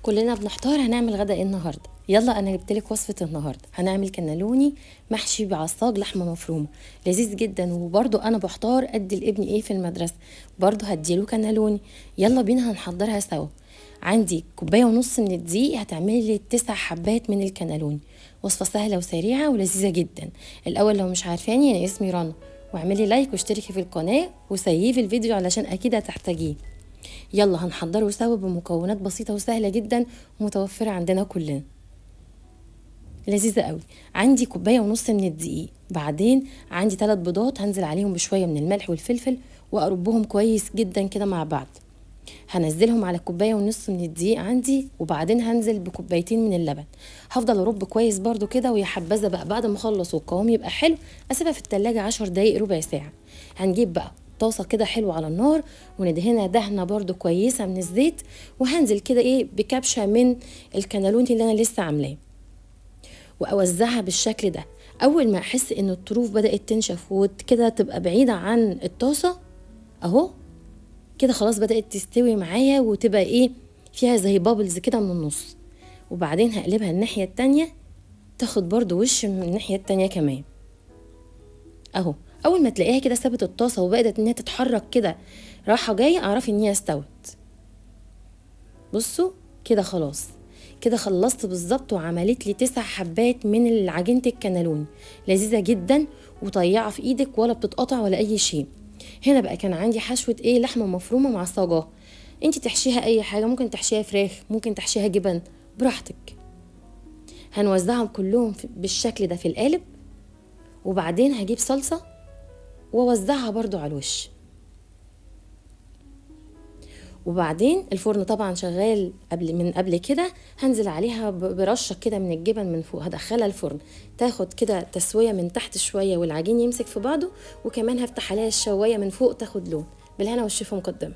كلنا بنحتار هنعمل غدا ايه النهارده. يلا انا جبتلك وصفه النهارده. هنعمل كانيلوني محشي بعصاج لحمه مفرومه، لذيذ جدا. وبرده انا بحتار ادي لابني ايه في المدرسة، برده هديله كانيلوني. يلا بينا هنحضرها سوا. عندي كوباية ونص من الدقيق هتعملي لي 9 حبات من الكانيلوني. وصفه سهلة وسريعة ولذيذه جدا. الاول لو مش عارفاني، انا اسمي رنا، واعملي like واشتركي في القناة وسيفي الفيديو علشان اكيد هتحتاجيه. يلا هنحضره سوا بمكونات بسيطة وسهلة جدا ومتوفرة عندنا كلنا، لذيذة قوي. عندي كوباية ونص من الدقيق، بعدين عندي 3 بيضات هنزل عليهم بشوية من الملح والفلفل واربهم كويس جدا كده مع بعض. هنزلهم على كوباية ونص من الدقيق عندي، وبعدين هنزل بكوبايتين من اللبن. هفضل ارب كويس برضو كده، ويا حبذا بقى بعد ما اخلص والقوام يبقى حلو اسيبها في التلاجة 10 دقايق ربع ساعة. هنجيب بقى طاسة كده حلوة على النار وندهنها دهنة برضو كويسة من الزيت، وهنزل كده بكبشة من الكانيلوني اللي انا لسه عاملاه واوزعها بالشكل ده. اول ما احس ان الطروف بدأت تنشف وكده تبقى بعيدة عن الطاسة اهو كده، خلاص بدأت تستوي معايا وتبقى فيها زي بابلز كده من النص. وبعدين هقلبها الناحية التانية تاخد برضو وش من الناحية التانية كمان اهو. اول ما تلاقيها كده سابت الطاسة وبدأت انها تتحرك كده رايحة جاية، اعرفي ان هي استوت. بصوا كده خلاص كده خلصت بالظبط، وعملت لي 9 حبات من عجينة الكانيلوني. لذيذة جدا وطيعة في ايدك ولا بتتقطع ولا اي شيء. هنا بقى كان عندي حشوة لحمة مفرومة مع صاجة. انتي تحشيها اي حاجة، ممكن تحشيها فراخ، ممكن تحشيها جبن، براحتك. هنوزعهم كلهم بالشكل ده في القالب، وبعدين هجيب صلصة واوزعها برضو على الوش. وبعدين الفرن طبعا شغال من قبل كده، هنزل عليها برشة كده من الجبن من فوق. هدخلها الفرن تاخد كده تسوية من تحت شوية والعجين يمسك في بعضه، وكمان هفتح عليها الشواية من فوق تاخد لون. بالهنا والشفا مقدما.